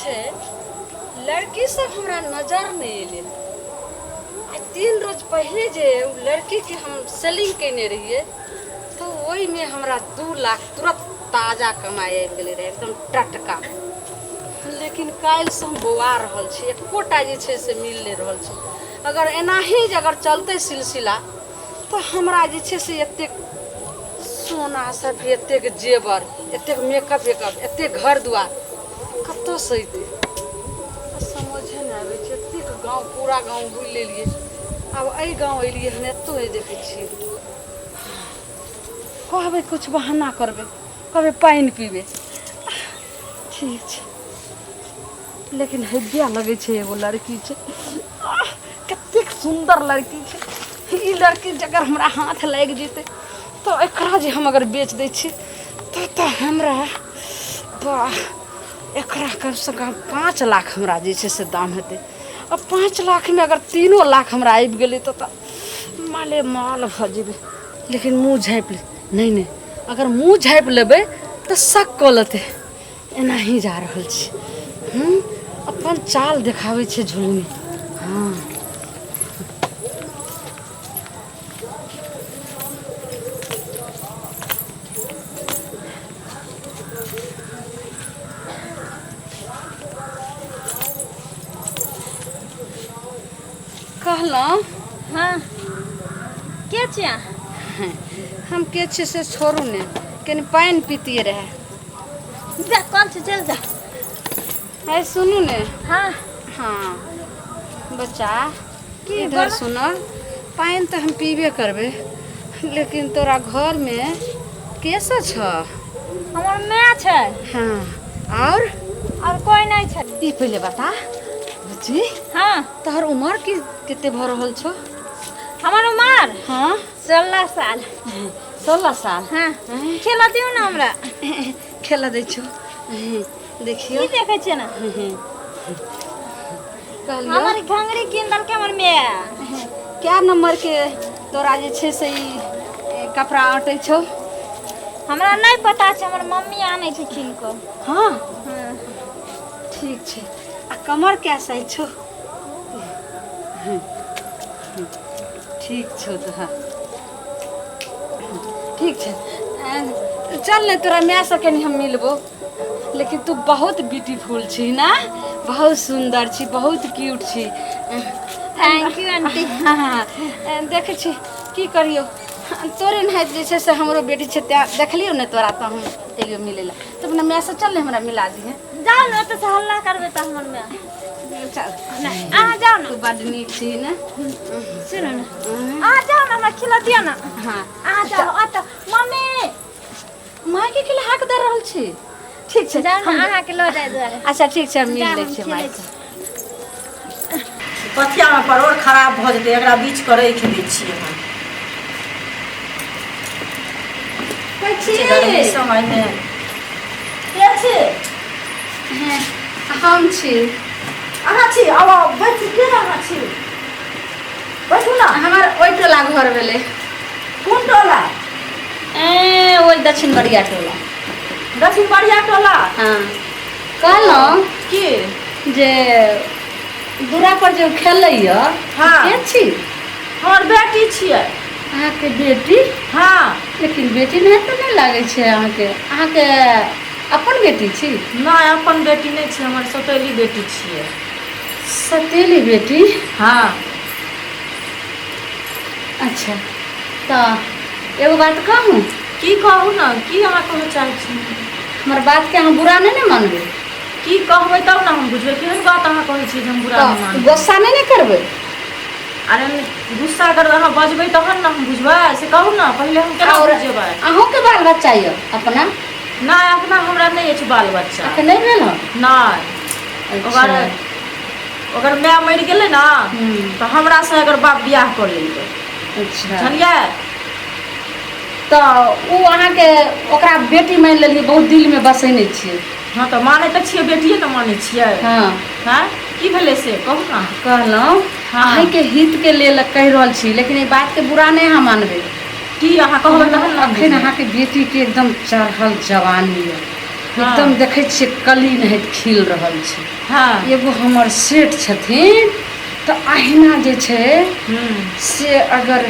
छै लड़की सब हमरा नजर नहि एलै। आ 3 रोज पहिले जे ओ लड़कीके हम सेलिंग केने रहियै तऽ ओहिमे हमरा 2 लाख तुरत ताजा कमाइ आबि गेलै रहै, एकदम टटका। लेकिन काल्हिसँ हम बौआ रहल छी, एकोटा जे छै से मिल नहि रहल छै। अगर एनाही जे अगर चलतै सिलसिला तऽ हमरा जे छै से एतेक सोना सब, एतेक जेवर, एतेक मेकअप वेकअप, एतेक घर दुआर कतऽसँ अयतै? समझे नहि आबै छै। एतेक गाँव, पूरा गाँव बुलि लेलियै, आब एहि गाँव एलियै हन, एतौ नहि देखै छियै। कहबै किछु बहाना करबै, कहबै पानि पीबै। ठीक छै, लेकिन हैब्या लगै छै एगो लड़की छै। आह, कतेक सुन्दर लड़की छै ई लड़की। जकर हमरा हाथ लागि जेतै तऽ एकरा जे हम अगर बेच दै छी तऽ हमरा वाह, एकरा कमसँ कम 5 लाख हमरा जे छै से दाम हेतै। आ 5 लाखमे अगर 3 लाख हमरा आबि गेलै तऽ माले माल भऽ जेबै। लेकिन मुँह झाँपि ले, नहि नहि, अगर मुँह झाँपि लेबै तऽ शक कऽ लेतै। एनाही जा रहल छी, हूँ, अपन चाल देखाबै छै झुलनी। हँ, कहलहुँ। हाँ, के छी अहाँ? हम के छी से छोड़ू ने, कनि पानि पीतियै रहए। जा, कल छै, चलि जा। है, सुनू ने। हाँ। हाँ बच्चा, की इधर बोलो? सुन, पानि तऽ हम पीबे करबै, लेकिन तोरा घरमे के सब छ? हमर माय छै। हाँ, और? और कोई नहीं छै। ई पहिले बता बुच्ची। हाँ। तोहर उमर की कते भऽ रहल छौ? हमर उमर? हाँ। 16 साल। 16 साल? हाँ। हैं? खेला दियौ ने हमरा। खेला दै छौ, देखियौ। की देखै छियै ने? कहलियौ, हमर घंघरी कीन देलकै हमर माय। क्या नंबर के तोरा जे छै से ई कपड़ा अटै छौ? हमरा नहि पता छै, हमर मम्मी आनै छै कीन कऽ। हाँ? हाँ। ठीक छै। आ कमर क्या साइज छौ? ठीक छौ तऽ। हाँ, ठीक छै। चल ने, तोरा माय से कनि हम मिलबो। लेकिन तू बहुत ब्यूटीफुल छी ना, बहुत सुन्दर छी, बहुत क्यूट छी। Thank you aunty. हाँ हाँ, देखै छी, की करियौ, तोरे नहाइत जे छै से हमरो बेटी छै। तेँ देखलियौ ने तोरा तऽ हम एलियौ मिलै लए। तऽ अपना मायसँ चल ने, हमरा मिला दिहे। जाउ ने, ओतऽ से हल्ला करबै तऽ हमर माय। चल। नहि, अहाँ जाउ ने। तू बड्ड नीक छी ने। सुनू ने, अहाँ जाउ ने, हमरा खिला दिअ ने। हाँ। अहाँ जाउ ओतऽ। मम्मी! मायके के हाक दऽ रहल छी? ठीक छै। जाउ ने, अहाँके लऽ जाय दुआरे। अच्छा, ठीक छै, हम मिल जाउ, लै हम छियै खेलै मायसँ। छी। पथियामे परोड़ खराब भऽ जेतै, एकरा बीछ कऽ राखि दै छियै हम। कोइ छी? गर्मी समयमे के छी? हम छी। अहाँ छी? आब आउ, बैठू। के अहाँ छी? बैठू ने। हमर ओहि टोला घर भेलै। कोन टोला? ए, ओहि दक्षिण बरिया टोला। दक्षिण बढ़िया टोला? हाँ। कहलहुँ की? जे दूरा पर जे खेलैया, हाँ। के छी? हमर बेटी छियै। अहाँके बेटी? हाँ। लेकिन बेटी नहि तऽ नहि लागै छै अहाँके। अहाँके अपन बेटी छी? नहि, अपन बेटी नहि छियै, हमर सौतेली बेटी छियै। सतेली बेटी? हाँ। अच्छा, तऽ एगो बात कहूँ? की कहू ने, की अहाँ कहऽ चाहै छी? हमर बातके अहाँ बुरा नहि ने मानबै? की कहबै तब ने हम बुझबै। केहन बात अहाँ कहै छियै जे हम बुरा नहि तऽ मानबै? गुस्सा नहि ने करबै? अरे, गुस्सा करबै? अहाँ बजबै तहन ने हम बुझबै। से कहू ने पहिले, हम केना आओर बुझबै? अहूँके बाल बच्चा यऽ अपना? नहि, अपना हमरा नहि अछि बाल बच्चा। अहाँके नहि भेल हँ? नहि। ओकर अच्छा। ओकर माय मरि गेलै ने, तऽ हमरा से एकर बाप बियाह कऽ लेलकै। अच्छा। बुझलियै? तऽ ओ अहाँके ओकरा बेटी मानि लेलियै, बहुत दिलमे बसेने छियै? हँ, तऽ मानै तऽ छियै, बेटिए ने मानै छियै। हँ। हँ, की भेलै से कहू ने। कहलहुँ, हाँ। अहीँके हितके लेल कहि रहल छी, लेकिन एहि बातके बुरा नहि अहाँ मानबै। की अहाँ कहबै तहन ने हम अखन बुझबै। अहाँके बेटीके एकदम चढ़ल जवानी यऽ। एकदम देखै छियै कली नहित खिल रहल छै। एगो हमर सेठ छथिन तऽ अहिना जे छै से अगर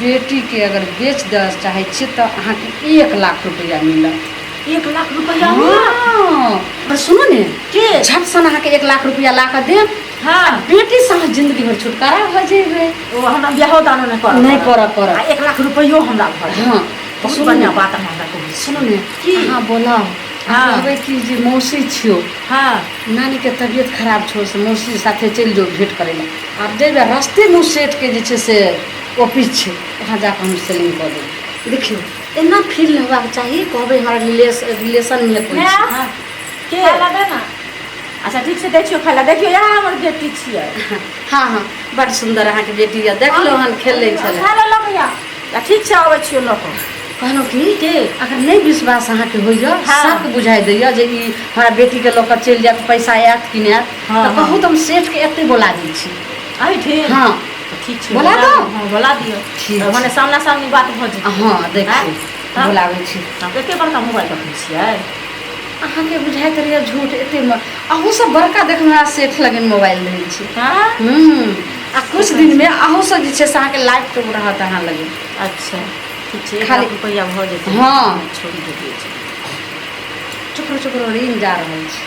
बेटीके अगर बेच दऽ चाहै छियै तऽ अहाँके 1 लाख रुपैआ मिलत। 1 लाख रुपैआ? हँ, पर सुनू ने। के? झट सन अहाँके 1 लाख रुपैआ ला कऽ देब। बेटीसँ अहाँ जिंदगी भरि छुटकारा भऽ जेबै। ओ हमरा बियाहो दानो नहि करऽ नहि पड़त। करऽ पड़त। आ 1 लाख रुपैयो हमरा भऽ जायत। हँ। बहुत सुनू बढ़िआँ ने। बात अहाँ हमरा कहै छी। सुनू ने। की? अहाँ बोलाउ आ कहबै कि जे मौसी छियौ, नानीके तबियत खराब छौ, से मौसी साथे चलि जाउ भेँट करै लए। आब जेबै रस्तेमे ओ सेठके जे छै से ऑफिस छै, वहाँ जाकऽ हम सेलिंग कऽ देबै। देखियौ, एना फील नहि होबाक चाही। कहबै हमरा रिलेशनमे कोइ छै। हँ, के? खाय ला दे ना। अच्छा, ठीक छै, दै छियौ खाय लए। देखियौ, इएह हमर बेटी छियै। हँ हँ, बड़ सुन्दर अहाँके बेटी यऽ, देखलहुँ हन, खेलै छलै। खा ले भैया। आ ठीक छै, अबै छियौ लऽ कऽ। कहलहुँ कि के? अगर नहि विश्वास अहाँके होइए, शक बुझाइ दैए जे ई हमरा बेटीके लऽ कऽ चलि जायत, पैसा आयत कि नहि आयत, तऽ कहू तऽ हम सेठके एतहि बोला दै छी। एहिठिन? हँ। तऽ ठीक छै। बोला बोला दू? दियौ, हँ, बोला दियौ। ठीक तऽ छै। भने सामना सामनी बात भऽ जेतै। हँ, देखियौ। हँ? बोलाबै छी। हम एते बड़का मोबाइल रखने छियै? अहाँके बुझाइत रहैए झूठ, एते अहूँसँ बड़का देखबै हमरा सेठ लगन मोबाइल रहै छै। आ कुछ दिनमे अहूँसँ जे छै से अहाँके लाइफ टॉप रहत अहाँ लगे। अच्छा, ठीक छै। एक खाली- लाख रुपैआ भऽ जेतै। छोड़ि देलियै छै। चुकरो चुकरो रिंग जा रहल छै।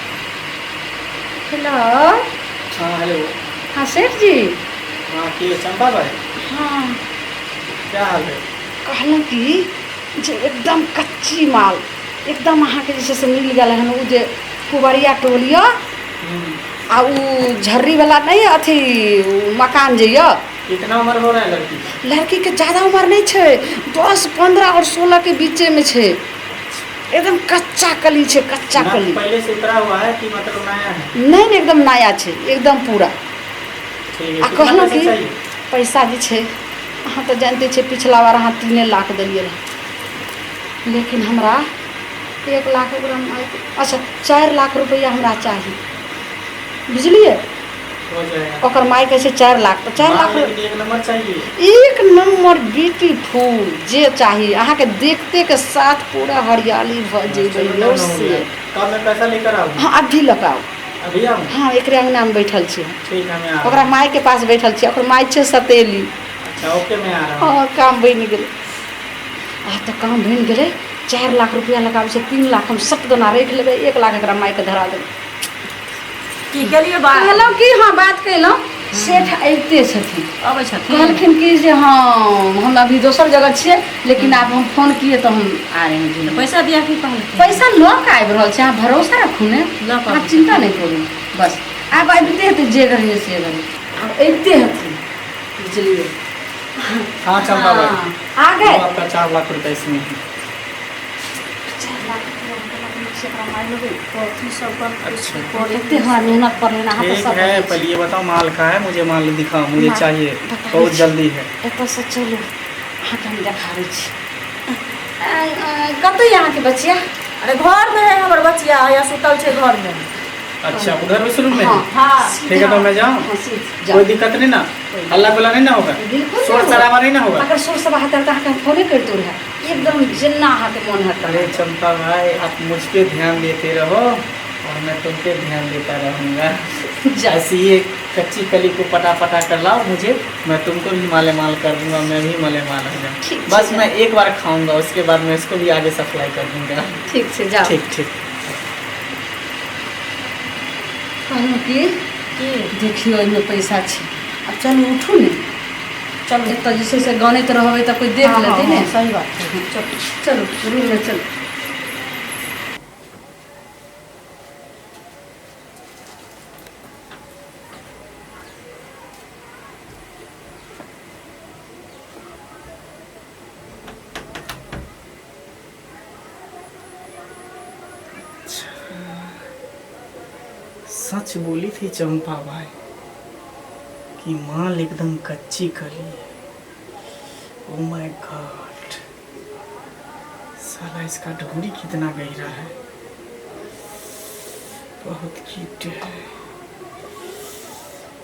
हेलो। हाँ, हेलो। हाँ सेठ जी। हाँ, के चंपा भाई? हाँ। क्या हाल है? कहलहुँ कि जे एकदम कच्ची माल एकदम अहाँके जे छै से मिल गेल हन। ओ जे पुबरिया टोल यऽ आ ओ झर्रीवला नहि अथी ओ मकान जे यऽ। कितना उम्र हो रहा है लड़की का? लड़कीके ज्यादा उम्र नहि छै, 10, 15 आओर 16के बीचेमे छै। एकदम कच्चा कली छै, कच्चा नथ कली। पहले से उतरा हुआ है कि मतलब नया है? नहि नहि, एकदम नया छै, एकदम पूरा। ठीक है। आ कितना कहलहुँ पैसा कि चाहिए? पैसा जे छै, अहाँ तऽ जानिते छियै, पिछला बार अहाँ 3 लाख देलियै रहए, लेकिन हमरा 1 लाख ओकरा, अच्छा, 4 लाख रुपैआ हमरा चाही, बुझलियै? हो जाएगा। ओकर माय कहै छै 4 लाख, तऽ चारि माल लाख। लेकिन एक नंबर चाहिए। एक नम्बर, ब्यूटीफुल जे चाही अहाँके, देखते के साथ पूरा हरियाली भऽ जेबै। चलो, यौ डन हो गया। से कब मैं पैसा लेकर आऊँ? हँ, अभी लऽ कऽ आउ। अभी आऊँ? हँ, एकरे अङ्गनामे बैठल छी। ठीक है, मैं आ रहा ओकरा हूँ। मायके पास बैठल छी। ओकर माय छै सतेली। अच्छा, ओके, मैं आ रहा हूँ। हँ, काम बनि गेलै। आब तऽ काम बनि गेलै। 4 लाख रुपया लगाबै छै, 3 लाख हम सब दोना राखि लेबै, 1 लाख एकरा मायके धरा देबै। की केलियै बात? कहलहुँ कि हँ, बात कयलहुँ, सेठ अबिते छथिन। अबै छथिन? कहलखिन कि जे हँ, हम अभी दोसर जगह छियै, लेकिन आब हम फोन किए तऽ हम आ रहे हैं जी। पैसा दिया की कहलखिन? पैसा लऽ कऽ आबि रहल छै, अहाँ भरोसा रखू ने। लऽ कऽ। अहाँ चिन्ता नहि करू, बस आब आबिते हेतै, जे घड़ी से घड़ी आब अबिते हेथिन, बुझलियै? हाँ चंपा भाई। हाँ, आ गए। वो आपका 4 लाख रुपए इसमें है। 4 लाख रुपया हम केना छियै एकरा मारि लेबै। कथी सब अच्छा। एते हमरा मेहनत पड़लै ने, अहाँ तऽ ठीक सब है। बतै छी। पहले ये बताओ माल कहाँ है? मुझे माल दिखाओ, मुझे माल चाहिए। बताबै बहुत छी। जल्दी है। एतऽसँ चलू, अहाँके हम देखाबै छी। कतऽ यऽ अहाँके बचिया? अरे, घर में है हमर बचिया, या सुतल छै घर में। अच्छा, उधर उस रूम में? हाँ। हाँ। ठीक है, तो मैं जाऊँ? हाँ, सीध जाउ। कोई दिक्कत नहीं ना? हल्ला गुल्ला नहीं ना होगा? बिल्कुल शोर नहीं। शराबा नहीं ना होगा? अगर शोर शराबा हेतै तऽ अहाँके हम फोने करितहुँ रहए। एकदम जेना अहाँके मोन हेतै। अरे चंपा भाई, आप मुझ पे ध्यान देते रहो और मैं तुम पे ध्यान देता रहूँगा। जा। ऐसी ही एक कच्ची कली को पटा पटा कर लाओ मुझे, मैं तुमको भी माले माल कर दूंगा, मैं भी माले माल हो जाऊँ। ठीक। बस। ठीक है। मैं एक बार खाऊंगा, उसके बाद मैं इसको भी आगे सप्लाई कर दूंगा। ठीक छै, जाउ। ठीक ठीक। कहलहुँ कि की? देखियौ, एहिमे पैसा छै। आब चलू, उठू ने। चलू। एतऽ जे छै से गनैत रहबै तऽ कोइ देख हाँ, लेतै हाँ, ने। हाँ, सही बात छै, चलू। चलू, रूममे चलू। सच बोली थी चंपा भाई कि माल एकदम कच्ची कली है। ओ my God, साला इसका ढूंढी कितना गहरा है, बहुत कीट है।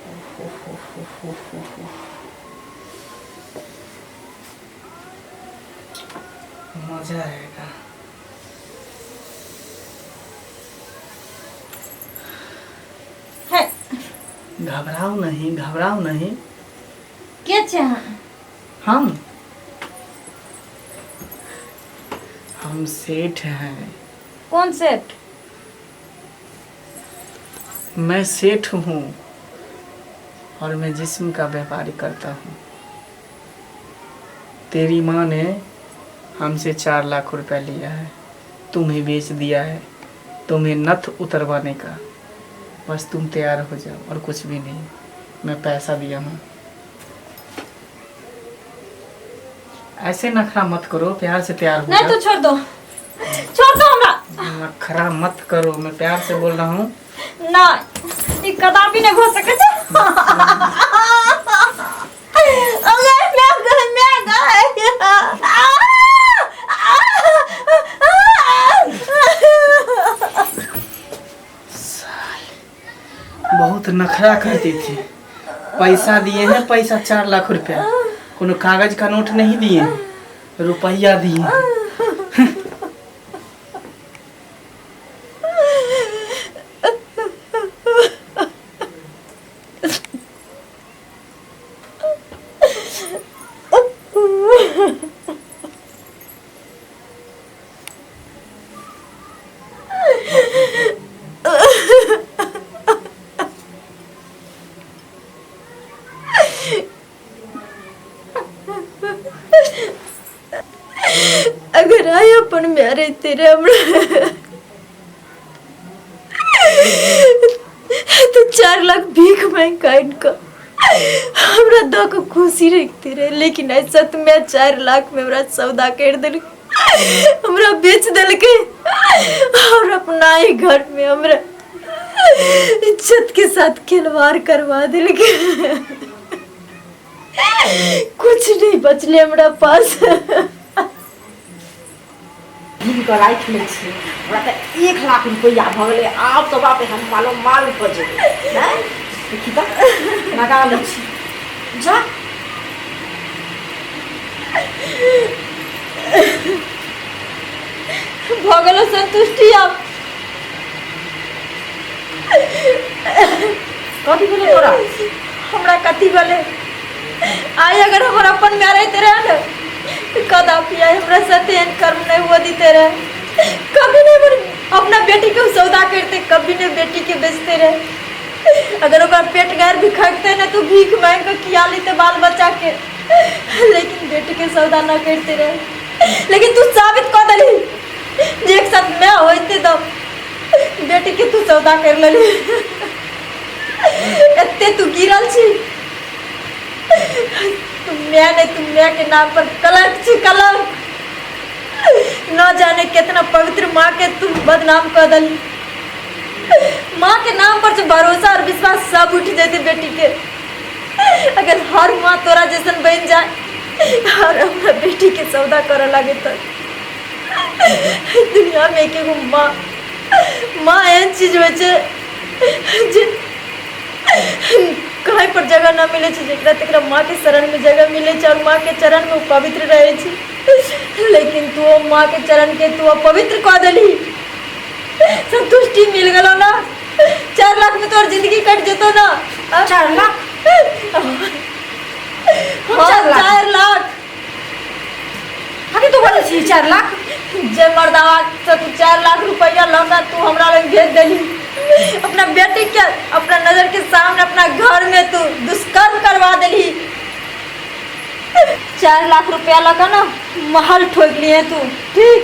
ओ हो हो हो हो हो, मजा आएगा। घबराओ नहीं, घबराओ नहीं। के छै अहाँ? हम सेठ हैं। कोन सेठ? मैं सेठ हूँ और मैं जिस्म का व्यापारी करता हूँ। तेरी माँ ने हमसे 4 लाख रुपया लिया है, तुम्हें बेच दिया है, तुम्हें नथ उतरवाने का। बस तुम तैयार हो जाओ और कुछ भी नहीं। मैं पैसा दिया हूँ। ऐसे नखरा मत करो, प्यार से तैयार हो नहीं, जाओ। तू छोड़ दो, छोड़ दो हमरा। नखरा मत करो, मैं प्यार से बोल रहा हूँ। ना, ई कदापि नहीं हो सके छै। अरे मैं गए, मैं गए। बहुत नखरा करती थी। पैसा दिए हैं, पैसा 4 लाख रुपया, कोनो कागज का नोट नहीं दिए हैं, रुपया दिए हैं। अगर आय अपन माय रहिते रहे हमरा तो 4 लाख भीख मांगि कऽ आनि कऽ हमरा दऽ कऽ खुशी रखते रहे, लेकिन आइ सत में 4 लाख में हमरा सौदा कर देलकै, हमरा बेच देलकै और अपना ही घर में हमरा इज्जत के साथ खिलवाड़ करवा देलकै। कुछ नहीं बचले हमरा पास। गिन कऽ राखि लै छियै। हमरा तऽ 1 लाख रुपैआ भऽ गेलै। आब तऽ बाप रे हम मालो माल भऽ जेबै। नहि देखी तऽ लगा लै छी, जा। भऽ गेलो संतुष्टि आब? कथी भेलै तोरा? हमरा कथी भेलै? आइ अगर हमर अपन माय रहिते रहे ने, कदापि आइ हमरा साथे एहन कर्म नहीं हुआ देते रहे। कभी नहीं हमर अपना बेटी के सौदा करते, कभी नहीं बेटी के बेचते रहे। अगर ओकरा पेट गार भी खटते ने तो भीख मांग के खिया लेते बाल बच्चा के, लेकिन बेटी के सौदा न करते रहे। लेकिन तू साबित कऽ देली जे एक साथ मैं होते तब बेटी के तू सौदा कर लेली। एते तू गिरल छी, तू मैं नहीं, तू मैं के नाम पर कलंक छी, कलंक। न जाने कितना पवित्र माँ के तू बदनाम कर दली। माँ के नाम पर जो भरोसा और विश्वास सब उठ जाते बेटी के। अगर हर माँ तोरा जैसन बन जाए और अपना बेटी के सौदा करे लगे तो दुनिया में एक एगो माँ, माँ एहन चीज होइ छै जे कहीं पर जगह न मिले छै, जेकरा तेकरा माँ के शरण में जगह मिले छै और माँ के चरण में ओ पवित्र रहे छै। लेकिन तू ओ माँ के चरण के तू अपवित्र कऽ देली। संतुष्टि मिल गेलो ना? 4 लाख में तोहर जिंदगी कट जेतो ना? 4 लाख? हाँ, 4 लाख? 4 लाख। अभी तू बोलै छी 4 लाख? जे मर्दावा से तू 4 लाख रुपया लऽ कऽ तू हमरा लग भेज देली, अपना बेटी के अपना नजर के सामने अपना घर में तू दुष्कर्म करवा देली। 4 लाख रुपया लऽ कऽ ना महल ठोक लिए तू, ठीक?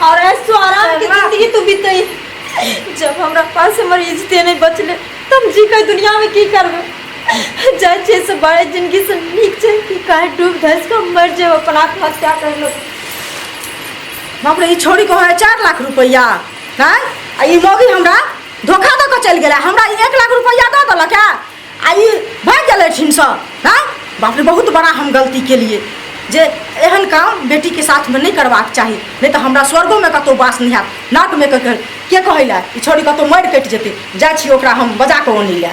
और ऐसो आराम के 4 लाख? जिंदगी तू बीतई। जब हमरा पास हमर इज्जते नहीं बचले तब जी के दुनिया में की करबै? जाइ छै से बड़े जिंदगी से नीक छै कि काहे डूब धस कऽ मरि जाब, अपन आत्महत्या कर लो। बाप रे, ई छोड़ी के है 4 लाख रुपया हैं, आ ई मौगी हमरा धोखा दऽ कऽ चलि गेलै। हमरा ई 1 लाख रुपया दऽ देलक है आ ई भागि गेलै एहिठिनसँ हैं। बाप रे, बहुत बड़ा हम गलती केलिए जे एहन काम बेटी के साथ में नहीं करबाक चाही, नहीं तऽ हमरा स्वर्गो में कतौ वास नहीं हैत, नर्क में के कहै लए ई छोड़ी कतौ मरि कटि जेतै। जाइ छी ओकरा हम बजा कऽ अनै लए।